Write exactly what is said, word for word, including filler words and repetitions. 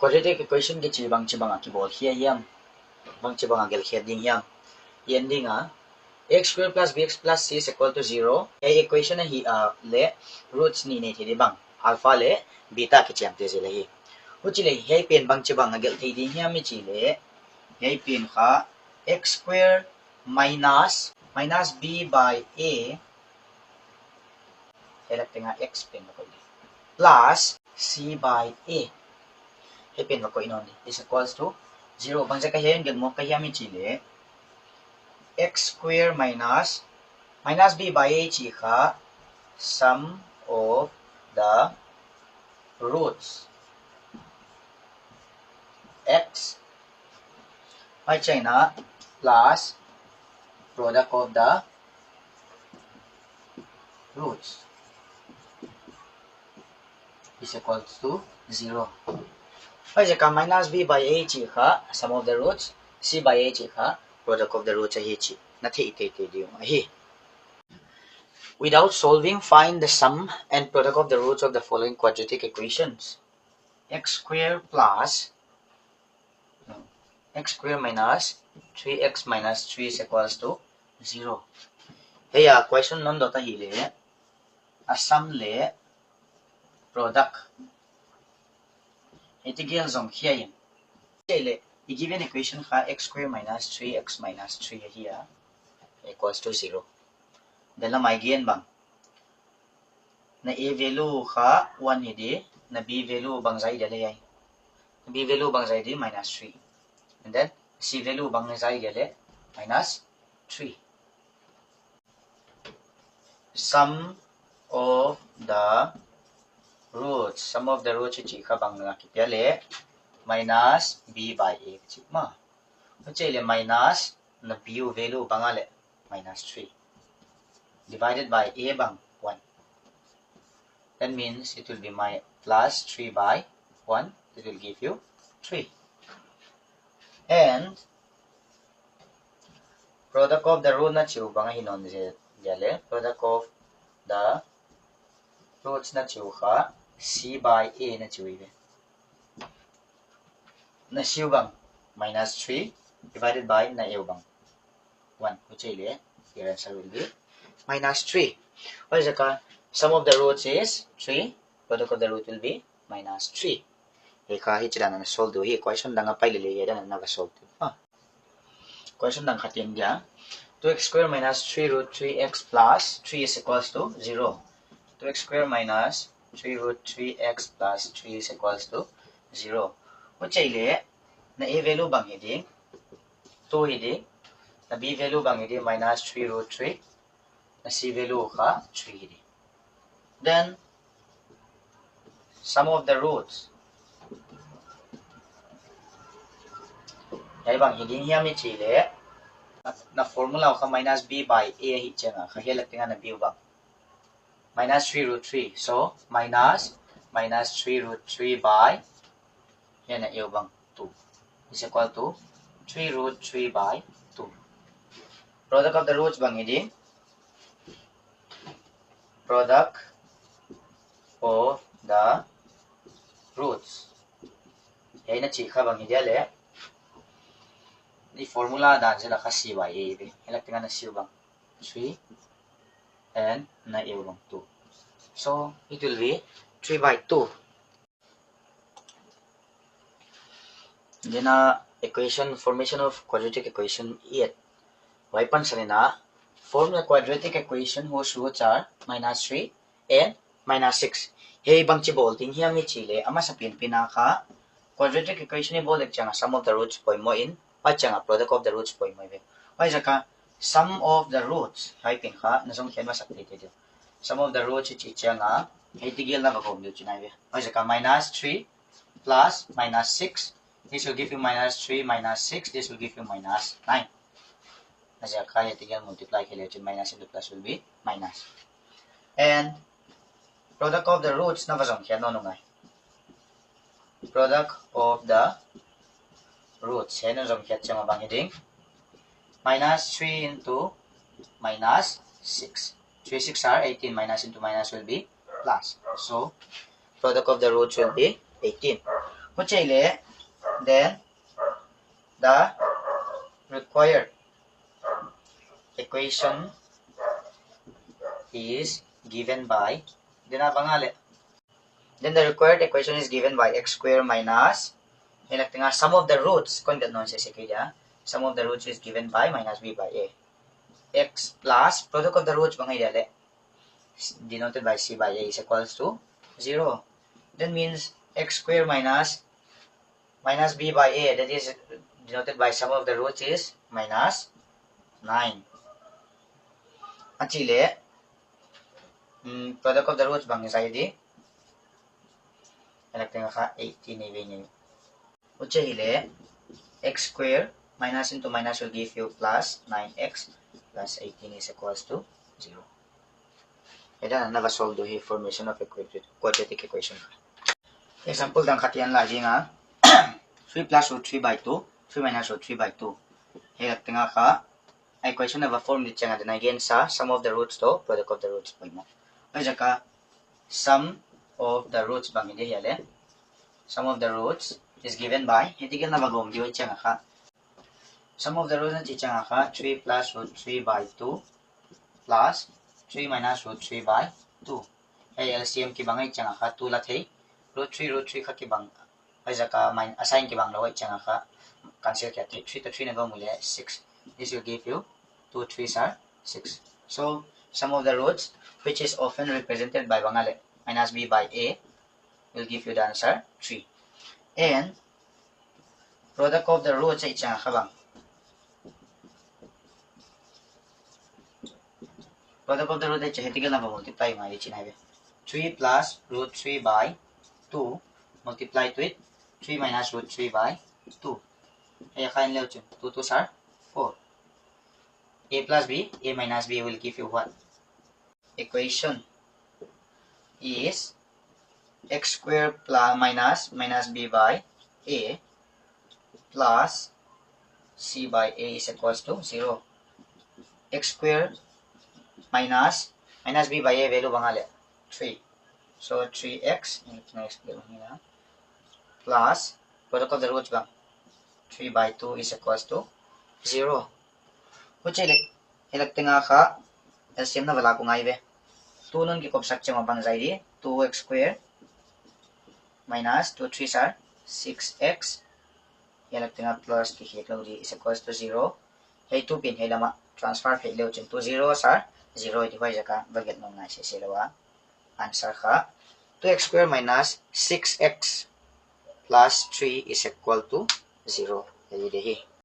Quadratic equation kichi bangchibang a kibawl khia hiam, bangchibang a gelh khia ding hiam. Hiai ding a, x square plus bx plus c is equal to zero. Hiai equation ahi a leh roots nih nei thei di bang, alpha leh beta kichiamte zel ahi. Huchi leh hiai pen bangchibang a gelh thei ding hiam i chih leh, hiai pen kha x square minus, minus b by a, hiai lak teng a x pen va koih di, plus c by a. Hiai pen va koih nawn di, is equals to zero. Bangziak a hiai gelh mawk ka hiam i chih leh, x square minus, minus b by a chih kha sum of the roots x, huai chiangin plus product of the roots is equals to zero. Huaiziak a minus b by a chih kha sum of the roots, c by a chih kha product of the roots ahi chih na theih teitei ding uh ahi. Without solving, find the sum and product of the roots of the following quadratic equations. X square plus, no, x square minus three x minus three is equals to zero. Hiai a question non dot ahi leh, a sum leh product hiai tegel zong khia in. Hiai leh, i given equation kha x square minus three x minus three ahi a, equals to zero. Then lam a i gen bang, na a value kha one hi di, na b value bangzah dia leh hiai, na b value bangzah di, minus three. And then c value bangzah dia leh minus three. Sum of the roots, sum of the roots i chih kha bang a kipia leh, minus b by a chih mah. Huchi leh minus na b value bang a leh, minus three divided by a bang one. That means it will be my plus three by one. It will give you three. And product of the root na chih uh bang ahi nawn zel dia leh, product of the roots na chih uh kha c by a na chih uh hi ve. Na c uh bang minus three divided by na a uh bang one. Huchi leh, your answer will be minus three. Huaiziak a sum of the roots is three, product of the root will be minus three. Hiai kha hichi dan a na solve di uh hi, question dang a pai leh leh hiai dan a na va solve di uh. Ha. Question dang khat in dia. Two x square minus three root three x plus three is equals to zero. Two x square minus three root three x plus three is equals to zero. Huchi leh, na a value bang hi di, two hi di, na b value bang hi di, minus three root three, na c value kha three hi di. Then sum of the roots, hiai bang hi ding hiam i chih leh, na formula kha minus b by a hi chiang a, kha hiai lak teng a na b bang minus three root three. So minus, minus three root three by, hiai na a bang two is equal to three root three by two. Product of the roots bang hi di, product of the roots. Hiai na chih kha bang hi dia leh, i formula dan zel a kha c by a ve. Hiai lak teng a na c bang three and na a bang two. So it will be three by two. Then a equation, formation of quadratic equation eight. Huai pansan in a, form a quadratic equation whose roots are minus three and minus six. Hiai bangchi bawl ding hiam i chih leh, a masa pen pen a kha quadratic equation i bawl leh chiang a sum of the roots poimoh in, huai chiang a product of the roots poimoh ve. Huaiziak a sum of the roots, hiai pen kha na zong khiat masak teitei di uh. Sum of the roots i chih chiang a, hiai tegel na va gawm di uh chihna ve. Huaiziak a minus three plus minus six, this will give you minus three minus six, this will give you minus nine. Huaiziak a hiai tegel multiply khe leh chin minus into plus will be minus. And product of the roots na va zong khiat nawn uh ngai. Product of the roots, hiai na zong khiat chiang a bang hi ding, minus three into minus six. Three six are eighteen, minus into minus will be plus. So product of the roots will be eighteen. Huchi leh, then the required equation is given by, then a bang a leh, then the required equation is given by x square minus, hiai lak tengah sum of the roots, kon gelh nawn sese kei dia, sum of the roots is given by minus b by a, x plus product of the roots bang hiai dia leh, denoted by c by a is equals to zero. That means x square minus minus b by a, that is denoted by sum of the roots, is minus nine. Huchi leh, mm, product of the roots bang zai di. Hiai lak tengah kha eighteen i ve ni. Huchi leh, x square minus into minus will give you plus nine x plus eighteen is equals to zero. Hiai dan a na va solve di hi formation of a quadrat-, quadratic equation. Example dang khat i en lai ding a, three plus root three by two, three minus root three by two. Hiai lak tengah kha, equation na va form di chiang a, then again sa, sum of the roots toh product of the roots poimoh. Huaiziak a sum of the roots bang hi di hiai leh, sum of the roots is given by, hiai tegel na va gawm di uh chiang a kha, sum of the roots na chih chiang a kha, three plus root three by two plus three minus root three by two. Hiai L C M kibang ahih chiang a kha, two la thei, root three, root three kha kibang, huaiziak a min-, a sign kibang lou ahih chiang a kha, cancel kia thei, three toh three na gawm uleh six. This will give you two threes are six. So, sum of the roots, which is often represented by bang a leh, minus b by a, will give you the answer three. And product of the roots ahih chiang a kha bang, product of the root ahih chiang hiai tegel na va multiply ngai di chihna hi ve. Three plus root three by two, multiply to it, three minus root three by two. Hiai kha en le uchin, two twos are four. A plus b, a minus b will give you what? Equation is x square plus minus minus b by a plus c by a is equals to zero. X square minus, minus b by a value bang a leh, three. So three x, next plus product of the roots bang, three by two is equals to zero. Huchi leh, hiai lak tengah kha, L C M na va lak uh ngai ve. Two non kikop sak chiang a bang zai di, two x square minus two threes are six x. Hiai lak tengah plus kikhek lou di is equals to zero. Hiai two pen hiai lam a transfer phei le uchin, two zeros are zero di, huaiziak a va gelh nawn ngai sese lou a. Answer kha two x square minus six x plus three is equal to zero. Hiai di hi.